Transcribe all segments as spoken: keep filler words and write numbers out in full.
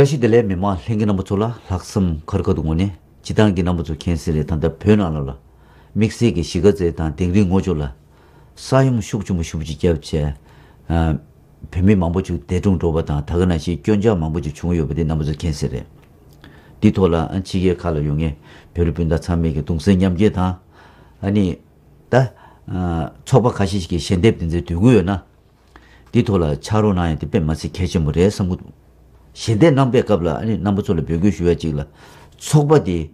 བཀྲ་ཤིས་བདེ་ལེགས། མི་མང་ལྷན་རྒྱས་རྣམ་པ་ཚོ་ལ་ལྷག་བསམ་ཁ་རུ་ཁ་ཐུག་ངོས་ནས་སྤྱི་བཏང་གི་རྣམ་པ་ཚོ་མཁྱེན་གསལ་རེད། ད་ལྟ་བོད་ནང་ལ་ལ་དམིགས་བསལ་གྱི་གཞིས་ཀ་རྩེ་དང་དིང་རི་ངོས་ཕྱོགས་ལ་ས་ཡོམ་ཤུགས་ཆེན་པོ་ཞེ་པོ་ཅིག་བརྒྱབ་བྱས། ཨ། བོད་མི་མང་པོ་ཅིག་འདས་གྲོངས་འགྲོ་བ་དང་། ད་ག་ནང་བཞིན་སྐྱོན་ཆག་མང་པོ་ཅིག་བྱུང་ཡོད་པ་དེ་རྣམ་པ་ཚོ་མཁྱེན་གསལ་རེད། འདི་ཐོག་ལ་ཨ་ཕྱི་རྒྱལ་ཁག་ལ་ཡོད་མཁན་བོད་རིགས་སྤུན་ཟླ་ཚང་མས་ཀྱི་གདུང་སེམས་མཉམ་སྐྱེད་དང་། ཨ་ནི་ད་ཨ་ཚོགས་པ་ཁ་ཤས་ཤིག་གིས་ཞལ་འདེབས་དེ་ཚོའི་འདོད་ཀྱི་ཡོད་ན། འདི་ཐོག་ལ་ཕྱག་རོགས་གནང་ཡ་དེ་དཔེ་མ་སྲིད་གལ་ཆེན་པོ་རེད་བསམ་གྱི་འདུག། ཞལ་འདེབས་གནང་པའི་སྐབས་ལ་ཨ་ནི་རྣམ་པ་ཚོ་ལ་འབོད་སྐུལ་ཞུ་ཡ་གཅིག་ལ། ཚོགས་པ་དེ་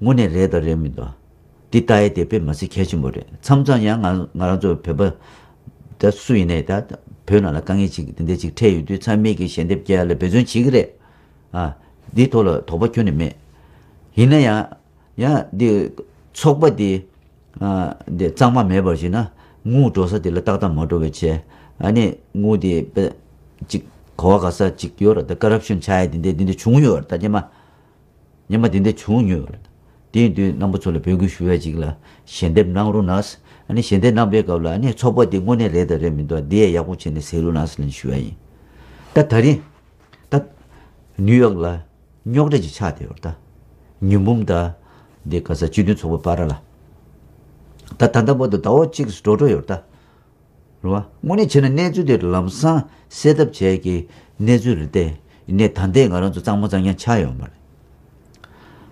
དངོས་གནས་རེད་དང་རེད་མི་འདུག། འདི་ལྟ་ཡ་དེ་དཔེ་མ་སྲིད་གལ་ཆེན་པོ་རེད། མཚམས་མཚམས་ཡང་ང་ང་རང་ཚོ་བོད་པ་ད་སུ་ཡིན་ནའི་ད་བོད་ནང་ལ་དཀའ་ངལ་ཅིག་དེ་འདྲ་ཅིག་འཕྲད་ཡོང་དུས་ཚང་མས་ཀྱི་ཞལ་འདེབས་སྐྱེལ་ཡ་ལ་འབད་བརྩོན་བྱེད་ཀྱི་རེད། ཨ། འདི་ཐོག་ལ་དོགས་པ་ཁྱོན་ནས་མེད། ཡིན་ན་ཡང་། ཡང་འདི་ཚོགས་པ་འདི། ཨ། འདི་གཙང་མ་མེད་པར་བྱས་ན་དངུལ་འགྲོ་ས་དེ་ལ་ཏག་ཏག་མ་འགྲོ་བའི་ཆེད། ཨ་ནི་དངུལ་དེ་དཔེ་ཅིག་གོ་བ་ག་ས་ཅིག་ཡོད་ར། ད་ཀ་རབ་ཤོན་ཆགས་ཡ་དེ་འདྲ་དེ་འདྲ་བྱུང་ཡོད་ར། ད་སྙན་མ་སྙན་མ་དེ་འདྲ་བྱུང་ཡོད་ར། དེ་ཡིན་དུས་རྣམ་པ་ཚོ་ལ་འབོད་སྐུལ་ཞུ་ཡ་ཅིག་ལ་ཞལ་འདེབས་གནང་རོགས་གནང་། ཨ་ནི་ཞལ་འདེབས་གནང་པའི་སྐབས་ལ་ཨ་ནི་ཚོགས་པ་དེ་དངོས་གནས་རེད་དང་རེད་མི་འདུག། འདི་ཡ་ཡག་པོ་བྱས་ནས་གཟིགས་རོགས་གནང་ཟེར་ནས་ཞུ་ཡ་ཡིན། ད་ད་རིང་། ད་ནིའུ་ཡོག་ལ་རྙོག་དྲ་ཅིག་ཆགས་བསྡད་ཡོད་རེད་ད། ཉི་འབུམ་དང་འདི་ག་ས་སྤྱི་མཐུན་ཚོགས་པ་བར་ལ། ད་ད་ལྟ་བར་དུ་ཟླ་བ་གཅིག་འགྲོ་འགྲོ་ཡོད་རེད་ད། རེད་བ། དངོས་གནས་བྱས་ན་གནས་ཚུལ་དེ་ལམ་སང་སེལ་ཐབས་བྱས་ཀྱི་གནས་ཚུལ་རེད་དེ། ཡིན་ནའི་ད་ལྟའི་ང་རང་ཚོ་གཙང་མ་གཙང་རྐྱང་ཆགས་ཡོད་མ་རེད།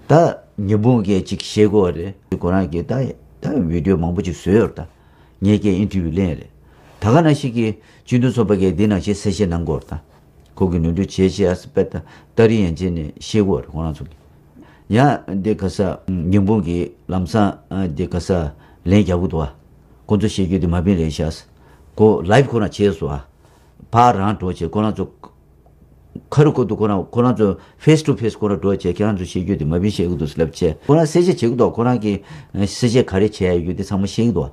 ད་ཉི་འབུམ་གྱིས་ཅིག་བཤད་དགོས་པ་རེད། ཁོ་རང་གིས་ད་ད་བི་ཌིའོ་མང་པོ་ཅིག་བཟོས་ཡོད་རེད་ད། ངས་ཀྱིས་ཨིན་ཊར་བིའུ་ལེན་རེད། ད་ག་ནང་བཞིན་གྱི་སྤྱི་མཐུན་ཚོགས་པ་གིས་འདི་ནང་བཞིན་གསལ་བཤད་གནང་དགོས་རེད་ད། ཁོ་གིས་ནོར་འཁྲུལ་བྱས་བྱས་ཨ་སི་པད་ད་ཏ་རི་ཡན་ཆད་ནས་བཤད་དགོས་རེད་ཁོ་རང་ཚོ་གིས། ཡང་འདི་ག་ས་ཉི་འབུམ་གྱིས་ལམ་སང་ཨ་འདི་ག་ས་ལན་རྒྱག་གི་འདུག་ཨ། ཁོ་ཚོ་བཤད་རྒྱུ་དེ་མ་བིན་རེད་ཤག། ཁོ་ལའིབ་ཁོ་རང་བྱས་སོང་ཨ། ཕར་རང་འགྲོ་བྱས་ཁོ་རང་ཚོ། ཁ་རུ་ཁ་ཐུག་ཁོ་རང་ཁོ་རང་ཚོ་ཕེས་ཊུ་ཕེས་ཁོ་རང་འགྲོ་བྱས་ཁྱེད་རང་ཚོ་བཤད་རྒྱུ་དེ་མ་བིན་བཤད་གི་འདུག་ལབ་བྱས་ཁོ་རང་གསལ་བཤད་བྱེད་གི་འདུག། ཁོ་རང་གིས་གསལ་བཤད་ག་རེ་བྱས་ཡོད་རྒྱུ་དེ་ཚང་མ་བཤད་གི་འདུག།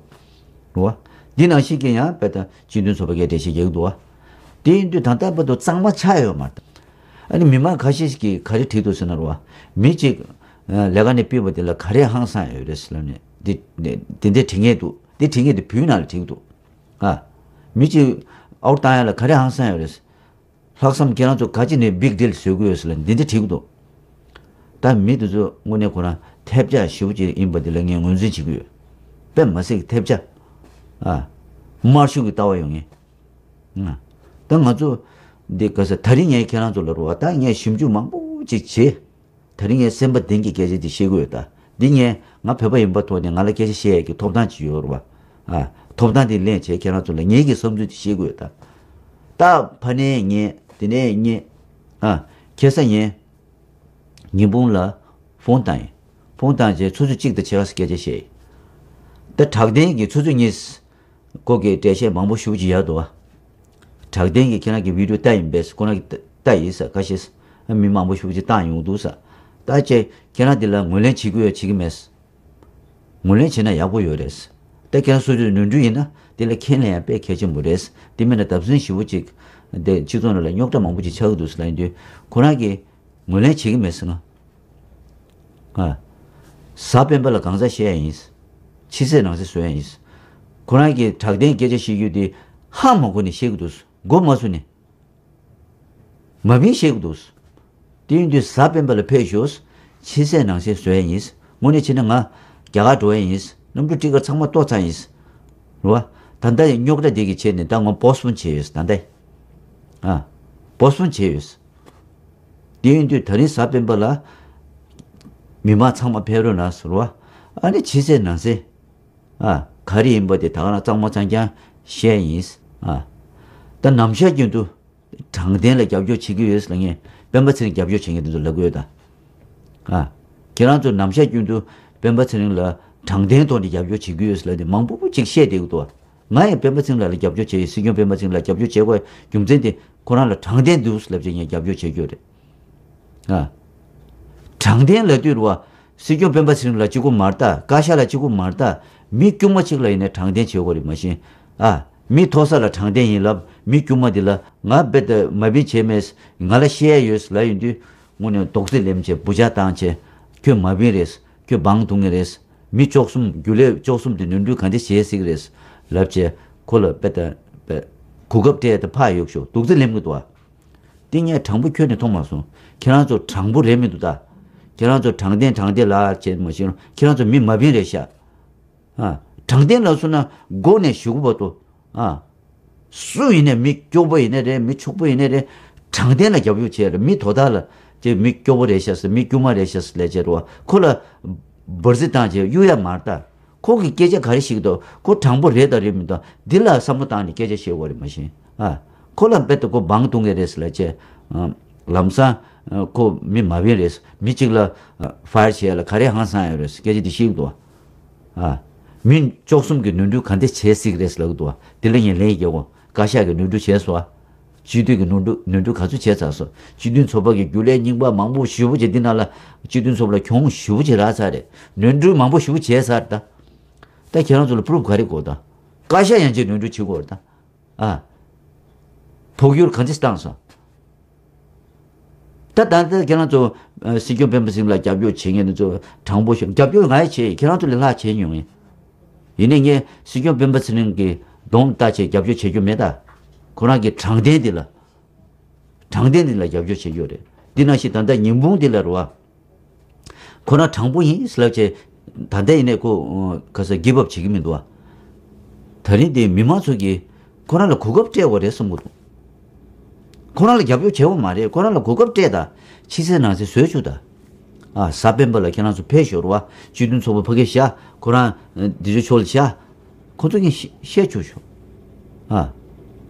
རེད་བ། འདི་ནང་བཞིན་གྱི་ཡང་དཔེ་ད་སྤྱི་མཐུན་ཚོགས་པ་གིས་འགྲེལ་བཤད་རྒྱག་གི་འདུག་བ། དེ་ཡིན་དུས་ད་ལྟ་བར་དུ་གཙང་མ་ཆགས་ཡོད་མ་རེད། ཨ་ནི་མི་མང་ཁ་ཤས་ཤིག་གིས་ག་རེ་བྲིས་འདུག་ཟེར་ན་རེད་བ། མི་གཅིག་ལས་ཀ་ནས་ཕུད་པ་དེ་ལ་ག་རེ་ཧང་སང་ཡོད་རེད་ཟེར་ལབ་ནས་འདི་འདི་འདི་འདྲའི་བྲིས་མཁན་འདུག། འདི་བྲིས་མཁན་དེ་བོད་ནང་ལ་བྲིས་འདུག། ཨ། མི་གཅིག་ཨའུ་ཊི་བཏང་ཡ་ལ་ག་རེ་ཧང་སང་ཡོད་རེད། ལྷག་བསམ་ཁྱེད་རང་ཚོ་ག་ཅི་ནས་བིག་ཌིལ་བཟོ་གི་ཡོད་ཟེར་ལ་འདི་འདྲ་བྲིས་གི་འདུག། ད་མི་དེ་ཚོ་དངོས་གནས་ཁོ་རང་ཐལ་ཆ་ཞེ་པོ་ཅིག་ཡིན་པ་འདི་ལ་ངས་ངོས་འཛིན་བྱེད་ཀྱི་ཡོད། དཔེ་མ་སྲིད་ཀྱི་ཐལ་ཆ། ཨ། དམར་ཤོག་གི་ལྟ་བ་ཡོད་ངེས། ཨ། ད་ང་ཚོ་འདི་ག་ས་ད་རིང་ངས་ཁྱེད་རང་ཚོ་ལ་རོ་བ་ད་ངས་ཞིབ་འཇུག་མང་པོ་ཅིག་བྱས། ད་རིང་ངས་སེམས་པ་གཏིང་གི་སྐད་ཆ་འདི་བཤད་ཀྱི་ཡོད་ད། འདི་ངས་ང་བོད་པ་ཡིན་པ་ཐོག་ནས་ང་ལ་སྐད་ཆ་བཤད་ཡས་ཀྱི་ཐོབ་ཐང་ཅིག་ཡོད་རེད་བ། ཨ། ཐོབ་ཐང་འདི་ལེན་བྱས་ཁྱེད་རང་ཚོ་ལ་ངེད་ཀྱི་བསམ་ཚུལ་འདི་བཤད་ཀྱི་ཡོད་ད། ད་ཕ་ནས་ཉན་དེ་ནས་ཉན། ཨ། ཁ་སང་ཉན། ཉི་འབུམ་ལ་ཕོན་བཏང་ཡིན། ཕོན་བཏང་རྗེས་ཆུ་ཚོད་གཅིག་དང་ཕྱེད་ཀ་སྐད་ཆ་བཤད་ཡིན། ད་དྲག་བདེན་གྱི་ཆུ་ཚོད་གཉིས། ཁོ་གིས་འགྲེལ་བཤད་མང་པོ་ཞེ་པོ་ཅིག་ཡོད་འདུག་བ། དྲག་བདེན་གྱིས་ཁྱེད་རང་གི་བི་ཌིའོ་བལྟས་ཡིན་པས་ཁོ་རང་གིས་བལྟས་ཡིན་ས་ཁ་ཤས། མི་མང་པོ་ཞེ་པོ་ཅིག་བཏང་ཡོང་འདུག་ས། ད་ཅེ་ཁྱེད་རང་འདི་ལ་ངོས་ལེན་བྱེད་ཀྱི་ཡོད་བྱེད་ཀྱི་མེད། ངོས་ལེན་བྱེད་ན་ཡག་པོ་ཡོད་རེད། ད་ཁྱེད་རང་སོ་སོའི་ནོར་འཁྲུལ་ཡིན་ན་དེ་ལ་ཁས་ལེན་ཡང་དཔེ་གལ་ཆེན་པོ་རེད། དེ་མིན་ན་བརྡབ་གསིག་ཞེ་པོ་ཅིག་འདི་སྤྱི་ཚོགས་ནང་ལ་རྙོག་དྲ་མང་པོ་ཅིག་ཆགས་ཀྱི་འདུག་ལབ་ཡིན་དུས་ཁོ་རང་གིས་ངོས་ལེན་བྱེད་ཀྱི་མེད་ཟེར་ང་། ཨ། གཟའ་སྤེན་པ་ལ་གང་ཟག་བཤད་ཡ་ཡིན། ཕྱི་གསལ་ནང་གསལ་བཟོ་ཡ་ཡིན། ཁོ་རང་གིས་དྲག་བདེན་སྐད་ཆ་བཤད་རྒྱུ་དེ་ཧ་མ་གོ་ནས་བཤད་ཀྱི་འདུག། མགོ་མ་ཚོས་ནས། མ་བིན་བཤད་ཀྱི་འདུག། དེ་ཡིན་དུས་གཟའ་སྤེན་པ་ལ་ཕེབས་ཤོག། ཕྱི་གསལ་ནང་གསལ་བཟོ་ཡ་ཡིན། དངོས་གནས་བྱས་ན་ང་རྒྱ་གར་འགྲོ་ཡ་ཡིན། གནམ་གྲུ་ཊི་ཀེཊ་ཚང་མ་གཏོར་ཚར་ཡིན། རེད་བ། ད་ལྟ་ཡི་རྙོག་དྲ་དེ་གི་ཆེད་ནས་ད་ངོ་པོ་སི་པོན་བྱས་ཡོད་ད་ལྟ། ཨ། པོ་སི་པོན་བྱས་ཡོད། དེ་ཡིན་དུས་ད་རིང་གཟའ་སྤེན་པ་ལ་མི་མང་ཚང་མ་ཕེབས་རོགས་གནང་ཟེར་བ། ཨ་ནི་ཕྱི་གསལ་ནང་གསལ། ཨ། ག་རེ་ཡིན་པ་དེ་ད་ག་རང་གཙང་མ་གཙང་རྐྱང་བཤད་ཡིན། ཨ། ད་ནམ་ཞག་རྒྱུན་དུ་དྲང་བདེན་ལ་རྒྱབ་སྐྱོར་བྱེད་ཀྱི་ཡོད་ཟེར་ལ་ངས་སྤེན་པ་ཚེ་རིང་རྒྱབ་སྐྱོར་བྱེད་མཁན་དེ་ཚོ་ལབ་ཀྱི་ཡོད་ད། ཨ། ཁྱེད་རང་ཚོ་ནམ་ཞག་རྒྱུན་དུ་སྤེན་པ་ཚེ་རིང་ལ་དྲང་བདེན་ཐོག་ནས་རྒྱབ་སྐྱོར་བྱེད་ཀྱི་ཡོད་ཟེར་ལབ་དེ་མང་པོ་པོ་ཅིག་བཤད་བསྡད་ཀྱི་འདུག་བ། ང་ཡང་སྤེན་པ་ཚེ་རིང་ལགས་ལ་རྒྱབ་སྐྱོར་བྱས་ཡོད། སྲིད་སྐྱོང་སྤེན་པ་ཚེ་རིང་ལགས་རྒྱབ་སྐྱོར་བྱེད་དགོས་རྒྱུ་མཚན་དེ་ཁོ་རང་ལ་དྲང་བདེན་འདུག་ལབ་བྱས་ངས་རྒྱབ་སྐྱོར་བྱེད་ཀྱི་ཡོད་རེད། ཨ། དྲང་བདེན་ལབ་དུས་རེད་བ། སྲིད་སྐྱོང་སྤེན་པ་ཚེ་རིང་ལ་གཅིག་པུ་མ་རེད་ད། བཀའ་ཤག་ལ་གཅིག་པུ་མ་རེད་ད། མི་དཀྱུས་མ་གཅིག་ལ་ཡིན་ནའི་དྲང་བདེན་བྱེད་དགོས་རེད་མ་གཞི། ཨ། མི་མཐོ་ས་ལ་དྲང་བདེན་ཡིན་ལབ། མི་དཀྱུས་མ་འདི་ལ་ང་རྦད་དེ་མ་བིན་བྱས་མེད། ང་ལ་བཤད་ཡ་ཡོད་ལབ་ཡོང་དུས་དངོས་གནས་རྡོག་རྫིས་ལེན་བྱས་འབུ་ཆག་བཏང་བྱས། ཁྱོད་མ་བིན་རེད། ཁྱོད་བང་བརྡུང་ངེས་རེད། མི་བཅུ་གསུམ་རྒྱུ་ལས་བཅུ་གསུམ་དེ་ནོར་འཁྲུལ་ག་འདྲ་བྱས་སྲིད་ཀྱི་རེད་ལབ་བྱས་ཁོ་ལ་དཔེ་ལྟ་དཔེ་གོ་སྐབས་སྤྲད་དེ་ཕར་གཡུག་ཤོག། རྡོག་རྫིས་ལེན་གྱི་འདུག་བ། ངས་དྲང་པོ་ཁྱོན་ནས་མཐོང་མ་སོང་། ཁྱེད་རང་ཚོ་དྲང་པོ་རེད་མི་འདུག་ད། ཁྱེད་རང་ཚོ་དྲང་བདེན་དྲང་བདེན་ལབ་བྱས་མ་ཤེས་རུང་ཁྱེད་རང་ཚོ་མི་མ་བིན་རེད་ཤག་ཨ། དྲང་བདེན་ལབ་སོང་ན་མགོ་ནས་གཞུག་གུ་བར་དུ། ཨ། སུ་ཡིན་ནའི་མི་སྐྱོ་པོ་ཡིན་ནའི་རེད། མི་ཕྱུག་པོ་ཡིན་ནའི་རེད། དྲང་བདེན་ལ་རྒྱབ་སྐྱོར་བྱས་རེད། མི་དོ་བདག་ལ་ཅེ་མི་སྐྱོ་པོ་རེད་ཤག་ཟེར། མི་དཀྱུས་མ་རེད་ཤག་ཟེར་ལས་བྱས་རེད་བ། ཁོ་ལ་འབར་རྩིས་བཏང་བྱས་གཡུག་ཡ་མ་རེད་ད། ཁོ་གི་སྐད་ཆ་ག་རེ་ཞིག་འདུག་ཁོ་དྲང་པོ་རེད་དང་རེད་མི་འདུག་འདི་ལ་བསམ་བློ་བཏང་ནས་སྐད་ཆ་བཤད་དགོས་རེད་མ་གཞི། ཨ། ཁོ་ལ་རྦད་དེ་ཁོ་བང་བརྡུང་གི་རེད་ཟེར་ལབ་བྱས། ཨ། ལམ་སང་ཁོ་མི་མ་བིན་རེད། མི་གཅིག་ལ་ཕ་ཡར་བྱས་ལ་ག་རེ་ཧང་སང་ཡོད་རེད། སྐད་ཆ་འདི་ཤེས་འདུག་ཨ། མི་བཅུ་གསུམ་གྱི་ནོར་འཁྲུལ་ག་འདྲ་བྱས་སྲིད་རེད་ལབ་གི་འདུག་དེ་ལ་ངས་ལན་རྒྱག་གོ། བཀའ་ཤག་གི་ནོར་འཁྲུལ་བྱས་སོང་། སྤྱི་འཐུས་ཀྱི་ནོར་འཁྲུལ་ནོར་འཁྲུལ་ག་ཚོད་བྱས་ཚར་སོང་། སྤྱི་མཐུན་ཚོགས་པ་གི་རྒྱུན་ལས་རྙིང་པ་མང་པོ་ཞེ་པོ་ཅིག་འདི་ནང་ལ་སྤྱི་མཐུན་ཚོགས་པ་ལ་གྱོང་ཞེ་པོ་ཅིག་རག་ཚར་རེད། ནོར་འཁྲུལ་མང་པོ་ཞེ་པོ་བྱས་ཚར་ད། ད་ཁྱེད་རང་ཚོ་ལ་པུ་རུབ་ག་རེ་དགོས་ད། བཀའ་ཤག་ཡན་ཆད་ནོར་འཁྲུལ་བྱེད་དགོས་རེད་ད། ཨ། འཕོ་འགྱུར་ག་འདྲ་བཏང་སོང་། ད་ད་ལྟ་ཁྱེད་རང་ཚོ་ཨ་སྲིད་སྐྱོང་སྤེན་པ་ཚེ་རིང་ལ་རྒྱབ་སྐྱོར་བྱེད་མཁན་དེ་ཚོ་དྲང་པོ་ཤོད། རྒྱབ་སྐྱོར་ང་ཡང་བྱེད། ཁྱེད་རང་ཚོ་ལས་ལྷག་བྱེད་མྱོང་ཡིན། ཡིན་ནའི་ངས་སྲིད་སྐྱོང་སྤེན་པ་ཚེ་རིང་གི་གདོང་ལྟ་བྱས་རྒྱབ་སྐྱོར་བྱེད་རྒྱུ་མེད་ད། ཁོ་རང་གི་དྲང་བདེན་འདི་ལ། དྲང་བདེན་འདི་ལ་རྒྱབ་སྐྱོར་བྱེད་རྒྱུ་རེད། འདི་ནང་བཞིན་ད་ལྟ་ཉིན་གུང་འདི་ལ་རེད་བ། ཁོ་རང་དྲང་པོ་ཡིན་ཟེར་ལབ་བྱས། ད་ལྟ་ཡིན་ནའི་ཁོ་ག་ས་གིབ་ཨབ་བྱེད་ཀྱི་མི་འདུག་བ། ད་རིང་འདི་མི་མང་ཚོ་གིས་ཁོ་རང་ལ་གོ་སྐབས་སྤྲད་དགོས་རེད་བསམ་གྱི་འདུག་ཁོ་རང་ལ་རྒྱབ་སྐྱོར་བྱེད་དགོས་མ་རེད། ཁོ་རང་ལ་གོ་སྐབས་སྤྲད་ད། ཕྱི་གསལ་ནང་གསལ་བཟོས་བཅུག་ད། ཨ། གཟའ་སྤེན་པ་ལ་ཁྱེད་རང་ཚོ་ཕེབས་ཤོག་རེད་བ། སྤྱི་མཐུན་ཚོགས་པ་ཕ་གིར་བཞག་ཁོ་རང་འདི་ཚོའི་ཕྱོགས་ལ་བཞག་ཁོ་ཚོ་གཉིས་བཤད་བཤད་བཅུག་ཤོག་ཨ།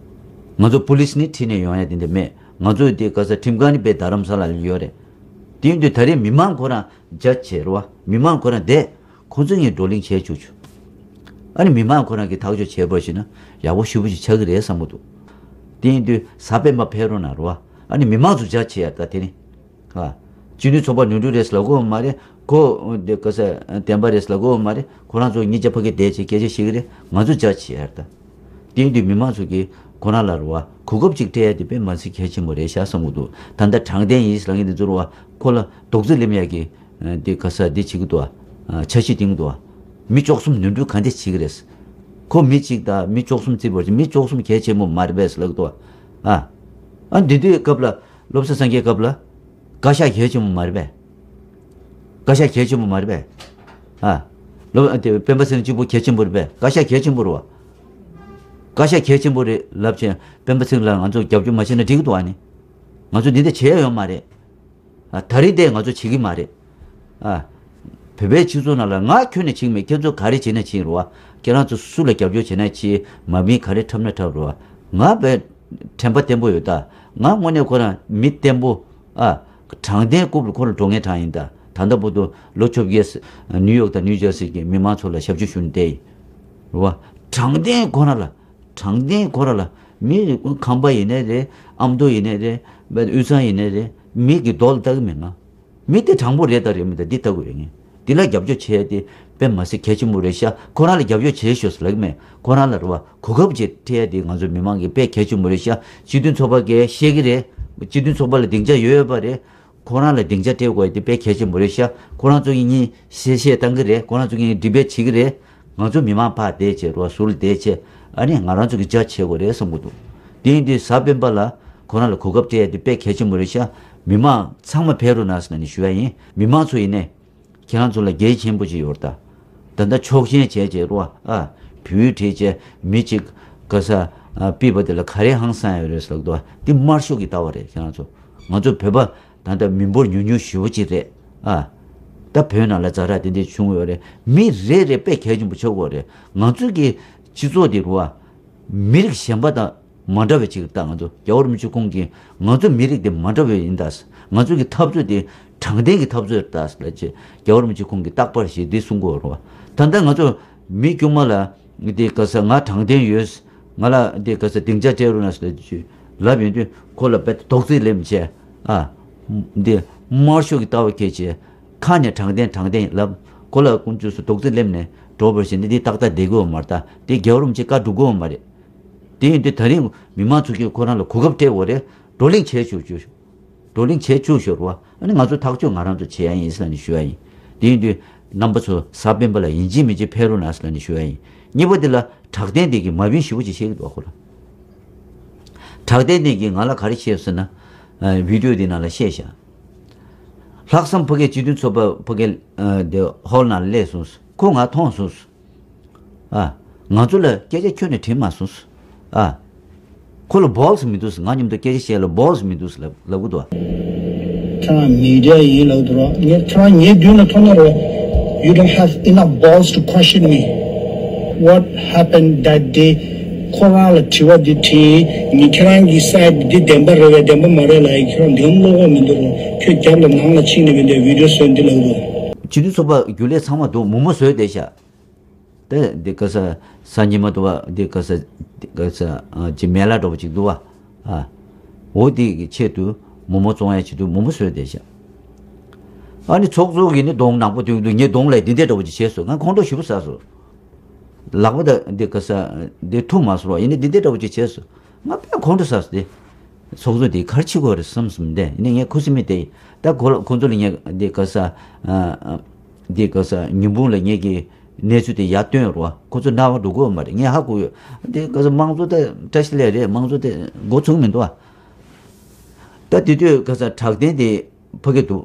ང་ཚོ་པུ་ལིས་ནི་ཁྲིད་ནས་ཡོང་ཡ་དེ་འདྲ་མེད། ང་ཚོ་དེ་ག་ས་ཁྲིམས་ཁང་ནི་དཔེ་རྡ་རམ་ས་ལ་ལ་ཡོད་རེད། དེ་ཡིན་དུས་ད་རེས་མི་མང་ཁོ་རང་རྒྱ་ཆེ་རེད་བ། མི་མང་ཁོ་རང་བསྡད། ཁོ་ཚོ་གཉིས་བགྲོ་གླེང་བྱས་བཅུག་ཆོག་ཨ་ནི་མི་མང་ཁོ་རང་གིས་ཐག་གཅོད་བྱས་པ་ཞིག་ན་ཡག་པོ་ཞེ་པོ་ཞིག་ཆགས་ཀྱི་རེད་བསམ་གྱི་འདུག་དེ་ཡིན་དུས་གཟའ་སྤེན་པ་ཕེབས་རོགས་གནང་རེད་བ། ཨ་ནི་མི་མང་ཚོ་རྒྱ་ཆེ་ཡ་ད་དེ་ནི། ཨ། སྤྱི་མཐུན་ཚོགས་པ་ནོར་འཁྲུལ་རེད་ཟེར་ལབ་དགོས་མ་རེད། ཁོ་དེ་ག་ས་བདེན་པ་རེད་ཟེར་ལབ་དགོས་མ་རེད། ཁོ་རང་ཚོ་གཉིས་ཆ་ཕ་གི་བསྡད་བྱས་སྐད་ཆ་བཤད་ཀྱི་རེད། ང་ཚོ་རྒྱ་ཆེ་ཡ་རེད་ད། དེ་ཡིན་དུས་མི་མང་ཚོ་གིས་ཁོ་རང་ལ་རེད་བ། གོ་སྐབས་ཅིག་སྤྲད་ཡ་དེ་དཔེ་མ་སྲིད་གལ་ཆེན་པོ་རེད་ཤག་བསམ་གྱི་འདུག་ད་ལྟ་དྲང་བདེན་ཡིན་ཟེར་ལབ་མཁན་དེ་ཚོ་རེད་བ། ཁོ་ལ་རྡོག་རྫིས་ལེན་ཡ་གི་འདི་ག་ས་འདི་བྱེད་ཀྱི་འདུག་ཨ། འཆར་གཞི་འདིང་གི་འདུག་ཨ། མི་བཅུ་གསུམ་ནོར་འཁྲུལ་ག་འདྲ་བྱེད་ཀྱི་རེད། ཁོ་མི་གཅིག་དང་མི་བཅུ་གསུམ་བརྩིས་པར་བྱས་མི་བཅུ་གསུམ་གལ་ཆེན་པོ་མ་རེད་པས་ལབ་ཀྱི་འདུག་ཨ། ཨ། འདི་དུས་སྐབས་ལ་བློ་བཟང་སངས་རྒྱས་སྐབས་ལ་བཀའ་ཤག་གལ་ཆེན་པོ་མ་རེད་པས། བཀའ་ཤག་གལ་ཆེན་པོ་མ་རེད་པས། ཨ། བློ་དེ་སྤེན་པ་ཚེ་རིང་གཅིག་པུ་གལ་ཆེན་པོ་རེད་པས། བཀའ་ཤག་གལ་ཆེན་པོ་རེད་བ། བཀའ་ཤག་གལ་ཆེན་པོ་རེད་ལབ་བྱས་སྤེན་པ་ཚེ་རིང་ལ་ང་ཚོ་རྒྱབ་སྐྱོར་མ་བྱས་ན་འགྲིག་གི་འདུག་ཨ་ནི། ང་ཚོ་འདི་འདྲ་བྱས་ཡོད་མ་རེད། ཨ། ད་རེས་དེ་ང་ཚོ་བྱེད་ཀྱི་མ་རེད། ཨ། བོད་པའི་སྤྱི་ཚོགས་ནང་ལ་ང་ཁྱོན་ནས་བྱེད་ཀྱི་མེད། ཁྱེད་ཚོ་ག་རེ་བྱེད་ན་བྱེད་རོགས། ཁྱེད་རང་ཚོ་སུ་ལ་རྒྱབ་སྐྱོར་བྱེད་ན་བྱེད། མ་མིན་ག་རེ་འཁྲབ་ན་འཁྲབ་རོགས། ང་བས་དྲན་པ་བརྟན་པོ་ཡོད་ད། ང་དངོས་གནས་ཁོ་རང་མི་བརྟན་པོ། ཨ། དྲང་བདེན་རྐུབ་ལ་ཁོ་རང་འགྲོ་མཁན་དྲང་ཡིན་ད། ད་ལྟ་བར་དུ་ལོ་བཅོ་བརྒྱད་ནིའུ་ཡོག་དང་ནིའུ་ཇར་སི་གི་མི་མང་ཚོ་ལ་ཞབས་ཕྱི་ཞུ་ནས་བསྡད་ཡིན། རེད་བ། དྲང་བདེན་ཁོ་རང་ལ། དྲང་བདེན་ཁོ་རང་ལ། མི་ཁམས་པ་ཡིན་ནའི་རེད། ཨ་མདོ་ཡིན་ནའི་རེད། དབུས་གཙང་ཡིན་ནའི་རེད། མི་གི་རྡོག་ལ་ལྟ་གི་མེད་ང་། མི་དེ་དྲང་པོ་རེད་དང་རེད་མིན་དང་འདི་ལྟ་དགོས་རེད་ངས། འདི་ལ་རྒྱབ་སྐྱོར་བྱེད་ཡ་དེ་དཔེ་མ་སྲིད་གལ་ཆེན་པོ་རེད་ཤག་ཁོ་རང་ལ་རྒྱབ་སྐྱོར་བྱེད་ཤོག་ཟེར་ལབ་གི་མེད། ཁོ་རང་ལ་རེད་བ། གོ་སྐབས་ཅིག་སྤྲད་ཡ་དེ་ང་ཚོ་མི་མང་གི་དཔེ་གལ་ཆེན་པོ་རེད་ཤག་སྤྱི་མཐུན་ཚོགས་པ་གིས་ཤེས་ཀྱི་རེད། སྤྱི་མཐུན་ཚོགས་པ་ལ་སྡིངས་ཆ་ཡོད་ཡོད་པ་རེད། ཁོ་རང་ལ་སྡིངས་ཆ་སྤྲད་དགོས་ཡ་དེ་དཔེ་གལ་ཆེན་པོ་རེད་ཤག་ཁོ་རང་ཚོ་གཉིས་བཤད་བཤད་བཏང་གི་རེད། ཁོ་རང་ཚོ་གཉིས་ཌི་བེཊ་བྱེད་ཀྱི་རེད། ང་ཚོ་མི་མང་ཕར་བསྡད་བྱས་རོ་ཟུར་བསྡད་བྱས། ཨ་ནི་ང་རང་ཚོ་གི་རྒྱ་ཆེ་དགོས་རེད་བསམ་གྱི་འདུག་དེ་ཡིན་དུས་གཟའ་སྤེན་པ་ལ་ཁོ་རང་ལ་གོ་སྐབས་སྤྲད་ཡ་དེ་དཔེ་གལ་ཆེན་པོ་རེད་ཤག་མི་མང་ཚང་མ་ཕེབས་རོགས་གནང་ཟེར་ནས་ཞུ་ཡ་ཡིན། མི་མང་ཚོ་ཡིན་ནའི་ཁྱེད་རང་ཚོ་ལ་གལ་ཆེན་པོ་ཅིག་ཡོད་རེད་ད། ད་ལྟ་ཕྱོགས་ཞེན་བྱས་བྱས་རོ། ཨ། བོད་ཡིག་བྲིས་བྱས་མི་གཅིག་ག་ས་ཨ་ཕུད་པ་དེ་ལ་ག་རེ་ཧང་སང་ཡོད་རེད་ཟེར་ལབ་འདུག་དེ་དམར་ཤོག་གི་ལྟ་བ་རེད་ཁྱེད་རང་ཚོ། ང་ཚོ་བོད་པ་ད་ལྟ་མི་འབོར་ཉུང་ཉུང་ཞེ་པོ་ཅིག་རེད། ཨ། ད་བོད་ནང་ལ་ཛ་དྲག་དེ་འདྲས་བྱུང་ཡོད་རེད། མི་རེ་རེ་དཔེ་གལ་ཆེན་པོ་ཆགས་ཀྱི་ཡོད་རེད། ང་ཚོ་གི་སྤྱི་ཚོགས་དེ་རུ་བ། མི་རིགས་གཞན་པ་དང་མ་འདྲ་བའི་ཅིག་ད་ང་ཚོ་རྒྱལ་བ་རིན་པོ་ཆེ་ཁོང་གིས་ང་ཚོ་མི་རིགས་དེ་མ་འདྲ་བའི་ཡིན་ད། ང་ཚོ་གི་འཐབ་རྩོད་དེ་དྲང་བདེན་གྱི་འཐབ་རྩོད་རེད་ད་ལབ་ཅེས་རྒྱལ་བ་རིན་པོ་ཆེ་ཁོང་གིས་རྟག་པར་ཞེས་འདི་གསུང་གི་ཡོད་རེད་བ། ད་ལྟ་ང་ཚོ་མི་དཀྱུས་མ་ལ་འདི་ག་ས་ང་དྲང་བདེན་ཡོད། ང་ལ་འདི་ག་ས་སྡིངས་ཆ་སྤྲད་རོགས་གནང་ཟེར་ཅིག་ལབ་ཡོང་དུས་ཁོ་ལ་རྦད་དེ་རྡོག་རྫིས་ལེན་བྱས། ཨ། འདི་དམར་ཤོག་གི་ལྟ་བ་སྐྱེས་བྱས། ཁ་ནས་དྲང་བདེན་དྲང་བདེན་ལབ། ཁོ་ལ་ཀུན་སྤྱོད་སུ་རྡོག་རྫིས་སླེབས་ནས་འགྲོ་བར་བྱས་ནས་འདི་ཏག་ཏག་བསྡད་དགོས་མ་རེད་ད། འདི་རྒྱལ་བ་རིན་པོ་ཆེ་བཀའ་སྒྲུབ་དགོས་མ་རེད། དེ་ཡིན་དུས་ད་རིང་མི་མང་ཚོ་གིས་ཁོ་རང་ལ་གོ་སྐབས་སྤྲད་དགོས་རེད། བགྲོ་གླེང་བྱས་བཅུག་བཅུག་བགྲོ་གླེང་བྱས་བཅུག་ཤོར་བ། ཨ་ནི་ང་ཚོ་ཐག་གཅོད་ང་རང་ཚོ་བྱེད་ཡ་ཡིན་ཟེར་ནས་ཞུ་ཡ་ཡིན། དེ་ཡིན་དུས་རྣམ་པ་ཚོ་གཟའ་སྤེན་པ་ལ་ཡིན་གཅིག་མིན་གཅིག་ཕེབས་རོགས་གནང་ཟེར་ནས་ཞུ་ཡ་ཡིན། གཉིས་པ་དེ་ལ་དྲག་བདེན་དེ་གིས་མ་བིན་ཞེ་པོ་ཅིག་བཤད་ཀྱི་འདུག་ཁོ་ལ། དྲག་བདེན་དེ་གིས་ང་ལ་ག་རེ་བཤད་ཟེར་ན། ཨ། བི་ཌིའོ་འདི་ནང་ལ་བཤད་ཤག་ལྷག་བསམ་ཕ་གིའི་སྤྱི་མཐུན་ཚོགས་པ་ཕ་གིའི་ཨ་འདི་ཧོལ་ནང་ལ་སླེབས་སོང་། ཁོ་ང་མཐོང་སོང་། ཨ། ང་ཚོ་ལ་སྐད་ཆ་ཁྱོན་ནས་དྲིས་མ་སོང་། ཨ། ཁོ་ལ་བོལ་སི་མི་འདུག་ང་མཉམ་དུ་སྐད་ཆ་བཤད་ལ་བོལ་སི་མི་འདུག་ལབ་ལབ་གི་འདུག་ཁྱེད་རང་མི་ཌི་ཡ་ཡིན་ལབ་འདུག་རོགས། ངས་ཁྱེད་རང་ངའི་མདུན་ལ་ཐོན་ན་རོགས། You don't have enough balls to question me. What happened that day? ཁོ་རང་ལ་དྲི་བ་འདི་དྲིས། ངས་ཁྱེད་རང་གི་སའེ་ཌི་འདི་བདེན་པ་རེད་པས་བདེན་པ་མ་རེད་ལབ་ཡིན། ཁྱེད་རང་འདི་ལོག་གོ་མི་འདུག་རོགས། ཁྱོད་རྒྱབ་ལ་ནང་ལ་ཕྱིན་ནས་མི་འདུག་བི་ཌིའོ་བཟོས་འདི་ལབ་འདུག་སྤྱི་འཐུས་ཚོགས་པ་རྒྱུན་ལས་ཚང་མ་འདུག་མོག་མོག་བཟོས་བསྡད་ཤག་དེ་འདི་ག་ས་ས་ཉི་མ་འདུག་བ། འདི་ག་ས་འདི་ག་ས་ཨ་ཅི་མེ་ལ་འགྲོ་བ་ཅིག་འདུག་བ། ཨ། འོ་དེ་གི་ཆེད་དུ་མོག་མོག་བཙོང་ཡ་ཆེད་དུ་མོག་མོག་བཟོས་བསྡད་ཤག་ཨ་ནི་ཚོགས་གཙོ་གིས་ནི་གདོང་ནག་པོ་དུས་འདུག་ངའི་གདོང་ལ་འདི་འདྲ་འདྲ་བོ་ཅིག་བྱས་སོང་། ང་ཁོང་ཁྲོ་ཞེ་པོ་ཟ་སོང་། ལག་པ་དང་འདི་ག་ས་འདི་ཐུག་མ་སོང་བ་ཡིན་ནི་འདི་འདྲ་འདྲ་བོ་ཅིག་བྱས་སོང་། ང་དཔེ་ཁོང་ཁྲོ་ཟ་སོང་སྟེ། ཚོགས་གཙོ་དེ་ག་རེ་བྱེད་དགོས་རེད་བསམ་སོང་། འདི་ནི་ངས་ཁུ་སིམ་མེར་བསྡད་ཡིན། ད་ཁོ་ལ་ཁོང་ཚོ་ལ་ངས་འདི་ག་ས་ཨ་འདི་ག་ས་ཉིན་གུང་ལ་ངས་ཀྱི་གནས་ཚུལ་དེ་ཡར་བཏོན་རོགས། ཁོ་ཚོ་རྣ་བ་འགྲོ་གི་ཡོད་མ་རེད། ངས་ཧ་གོ་ཡོད། འདི་ག་ས་དམངས་གཙོ་དེ་བཀྲ་ཤིས་ལེགས་རེད། དམངས་གཙོ་དེ་འགོ་ཚུགས་མི་འདུག་ཨ། ད་དེ་དུས་ག་ས་དྲག་བདེན་དེ་ཕ་གི་འདུག་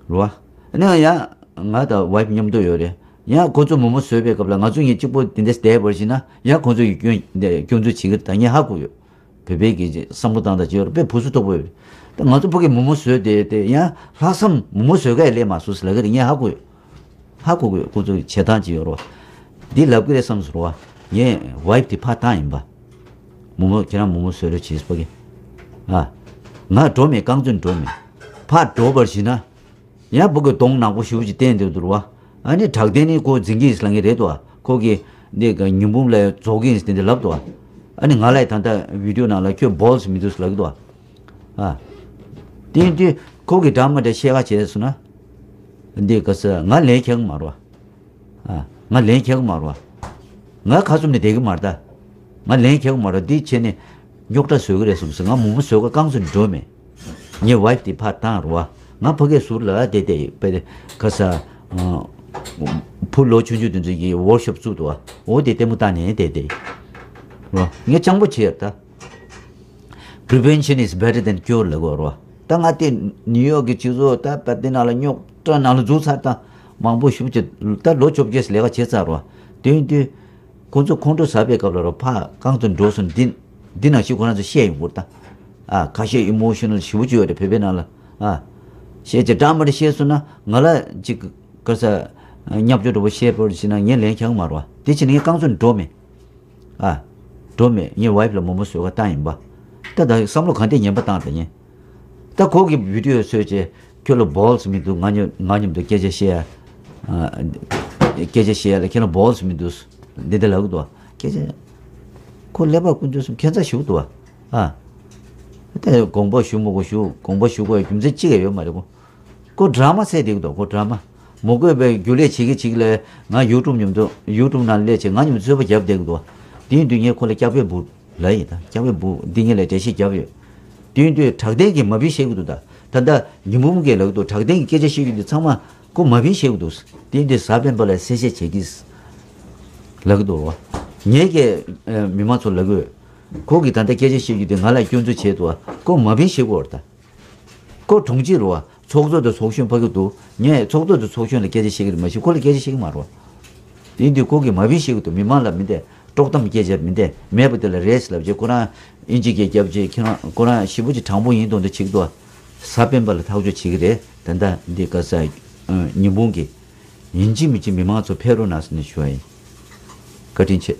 རོགས། ཨ་ནི་ཡང་ང་དང་ཝའིཕ་མཉམ་དུ་ཡོད་རེད། ཡང་ཁོ་ཚོ་མོག་མོག་བཟོས་པའི་སྐབས་ལ་ང་ཚོ་གཉིས་གཅིག་པོ་དེ་འདྲ་བསྡད་པར་བྱས་ན་ཡང་ཁོ་ཚོ་ཡི་སྐྱོན་འདི་སྐྱོན་འཛུགས་བྱེད་ཀྱི་རེད། ད་ངས་ཧ་གོ་ཡོད། བོད་པའི་གི་བསམ་བློ་བཏང་སྟངས་ཅིག་ཡོད་རེད། དཔེ་ཕུ་སུ་དོག་པོ་ཡོད་རེད། ད་ང་ཚོ་ཕ་གི་མོག་མོག་བཟོས་ཏེ་དེ་ཡང་ལྷག་བསམ་མོག་མོག་བཟོས་ཀ་ཡ་ལས་མ་བཟོས་ཟེར་ལབ་ཀྱི་རེད། ངས་ཧ་གོ་ཡོད། ཧ་གོ་གི་ཡོད། ཁོ་ཚོ་གི་བྱེད་སྟངས་ཅིག་ཡོད་རེད་བ། འདི་ལབ་ཀྱི་རེད་བསམ་སོང་རེད་བ། ངས་ཝའིཕ་དེ་ཕར་བཏང་ཡིན་པ། མོག་མོག་ཁྱེད་རང་མོག་མོག་བཟོས་རོགས་བྱེད་ཕ་གི། ཨ། ང་འགྲོ་མེད། རྐང་བཙུན་འགྲོ་མེད། ཕར་འགྲོ་བར་བྱེད་ན། ཡང་ཕ་གི་གདོང་ནག་པོ་ཞེ་པོ་ཅིག་བསྟན་འདུག་འདུག་བ། ཨ་ནི་དྲག་བདེན་ནི་ཁོ་འཛིན་གྱི་ཡིན་ལབ་ངེས་རེད་དོ། ཁོ་གིས་འདི་ག་ཉི་འབུམ་ལ་རྫོགས་ཀྱི་ཡིན་དེ་འདྲ་ལབ་དོ། ཨ་ནི་ང་ལ་ད་ལྟ་བི་ཌིའོ་ནང་ལ་ཁྱོད་བོལ་སི་མི་འདུག་ལབ་ཀྱི་འདུག་བ། ཨ། དེ་ཡིན་དུས་ཁོ་གིས་འདྲ་མ་འདྲ་བཤད་ཁ་བྱས་སོང་ན། འདི་ག་ས་ང་ལན་རྒྱག་གི་མ་རེད་བ། ཨ། ང་ལན་རྒྱག་གི་མ་རེད་བ། ང་ཁ་བཙུམ་ནས་བསྡད་ཀྱི་མ་རེད་ད། ང་ལན་རྒྱག་གི་མ་རེད། འདི་བྱས་ནས་རྙོག་དྲ་བཟོ་གི་རེད་བསམ་སོང་། ང་མོག་མོག་བཟོས་ཀ་རྐང་བཙུན་འགྲོ་མེད། ངའི་ཝའིཕ་དེ་ཕར་བཏང་རོགས། ང་ཕ་གིའི་ཟུར་ལ་བསྡད་བསྡད་ཡོད་པས། ག་ས་ཨ་བུ་ལོ་ཆུང་ཆུང་དེ་ཚོ་གིས་ཝོར་ཤོབ་བཙུགས་འདུག་བ། འོ་དེ་ལྟད་མོ་ལྟ་ནས་བསྡད་བསྡད་ཡོད། ངས་སྤྱང་པོ་བྱས་ཡོད་ད། Prevention is better than cure ལབ་དགོས་རོ། ད་ང་དེ་ནིའུ་ཡོག་གི་སྤྱི་ཚོགས་ད་པ་དེ་ནང་ལ་རྙོག་དྲ་ནང་ལ་འཛུལ་ཚར་ད། མང་པོ་ཞེ་པོ་ཅིག་ད་ལོ་བཅོ་བརྒྱད་ལས་ཀ་བྱས་ཚར་རོ། དེ་ཡིན་དུས་ཁོང་ཚོ་ཁོང་ཁྲོ་ཟ་བའི་སྐབས་ལ་རོ་ཕར་རྐང་ཚོ་འགྲོ་སོང་། འདི་འདི་ནང་བཞིན་ཁོ་རང་ཚོ་བཤད་ཡོང་གི་རེད་ད། ཨ། ཁ་ཤས་ཨི་མོ་ཤི་ནལ་ཞེ་པོ་ཅིག་ཡོད་རེད་བོད་པའི་ནང་ལ། ཨ། བཤད་ཅིག་འདྲ་མ་འདྲ་བཤད་སོང་ན་ང་ལ་ཅིག་ག་ས་བརྙས་བཅོས་འདྲ་པོ་བཤད་པར་བྱས་ན་ངས་ལན་རྒྱག་གི་མ་རེད་བ། དེ་བྱས་ན་ངས་རྐང་ཚོ་འགྲོ་མེད། ཨ། འགྲོ་མེད། ངས་ཝའིཕ་ལ་མོག་མོག་བཟོས་ཀ་བཏང་ཡིན་པ། ད་ད་བསམ་བློ་གང་ལྟར་ངན་པ་བཏང་ད་ངས། ད་ཁོ་གིས་བི་ཌིའོ་བཟོས་བྱས་ཁྱོད་ལ་བོལ་སི་མི་འདུག་ང་མཉམ་ང་མཉམ་དུ་སྐད་ཆ་བཤད་ཡ། ཨ། སྐད་ཆ་བཤད་ཡ་ལ་ཁྱེད་ལ་བོལ་སི་མི་འདུག་འདི་འདྲ་ལབ་གི་འདུག་སྐད་ཆ། ཁོ་ཀླད་པ་ཀུན་སྤྱོད་གསུམ་ཁྱད་མཚར་ཞིག་འདུག་བ། ཨ། ད་དགོངས་པ་ཞུ་མི་དགོས་ཞུ། དགོངས་པ་ཞུ་དགོས་ཡ་རྒྱུ་མཚན་གཅིག་ཀྱང་ཡོད་མ་རེད་ཁོ། ཁོ་ཌ་ར་མ་བཙལ་བསྡད་ཀྱི་འདུག་ཁོ་ཌ་ར་མ། མོག་མོག་པས་རྒྱུན་ལས་བྱེད་ཀྱི་བྱེད་ཀྱི་ལས་ང་ཡུ་ཊུབ་མཉམ་དུ་ཡུ་ཊུབ་ནང་སླེབས་བྱས་ང་མཉམ་དུ་རྩོད་པ་རྒྱབ་བསྡད་ཀྱི་འདུག་དེ་ཡིན་དུས་ངས་ཁོ་ལ་སྐྱག་པའི་འབུ་ལབ་ཡིན་ད། སྐྱག་པའི་འབུ་འདི་ངས་ལ་འགྲེལ་བཤད་རྒྱབ་ཡོད། དེ་ཡིན་དུས་དྲག་བདེན་གྱིས་མ་བིན་བཤད་ཀྱི་འདུག་ད་ད་ལྟ་ཉི་འབུམ་གྱིས་ལབ་ཀྱི་འདུག་དྲག་བདེན་གྱི་སྐད་ཆ་བཤད་ཀྱི་འདུག་ཚང་མ་ཁོ་མ་བིན་བཤད་ཀྱི་འདུག་དེ་ཡིན་དུས་གཟའ་སྤེན་པ་ལ་གསལ་བཤད་བྱེད་ཀྱིས་ལབ་ཀྱི་འདུག་རོ། ངས་ཀྱི་མི་མང་ཚོ་ལབ་ཀྱི་ཡོད། ཁོ་གིས་ད་ལྟ་སྐད་ཆ་བཤད་ཀྱི་འདུག་ང་ལ་སྐྱོན་འཛུགས་བྱས་འདུག་ཁོ་མ་བིན་བཤད་དགོས་རེད་ད། ཁོ་དྲུང་ཆེ་རེད་བ། ཚོགས་གཙོ་དང་ཚོགས་གཞོན་ཕ་གི་འདུག་ངས་ཚོགས་གཙོ་དང་ཚོགས་གཞོན་ལ་སྐད་ཆ་བཤད་ཀྱི་རེད་མ་གཞི་ཁོ་ལ་སྐད་ཆ་བཤད་ཀྱི་མ་རེད་བ། དེ་ཡིན་དུས་ཁོ་གིས་མ་བིན་བཤད་ཀྱི་འདུག་མི་མང་ལ་མི་འདི་དཀྲོག་གཏམ་སྐད་ཆ་མི་འདི་མེད་པ་དེ་ལ་རེད་ཟེར་ལབ་བྱས་ཁོ་རང་ཨིན་ཇི་སྐད་རྒྱབ་བྱས་ཁྱེད་རང་ཁོ་རང་ཞེ་པོ་ཅིག་དྲང་པོ་ཡིན་མདོག་མདོག་བྱེད་ཀྱི་འདུག་བ། གཟའ་སྤེན་པ་ལ་ཐག་གཅོད་བྱེད་ཀྱི་རེད། ད་ལྟ་འདི་ག་ས་ཉིན་གུང་གི་ཡིན་གཅིག་མིན་གཅིག་མི་མང་ཚོ་ཕེབས་རོགས་གནང་ཟེར་ནས་ཞུ་བ་ཡིན། བཀའ་དྲིན་ཆེ།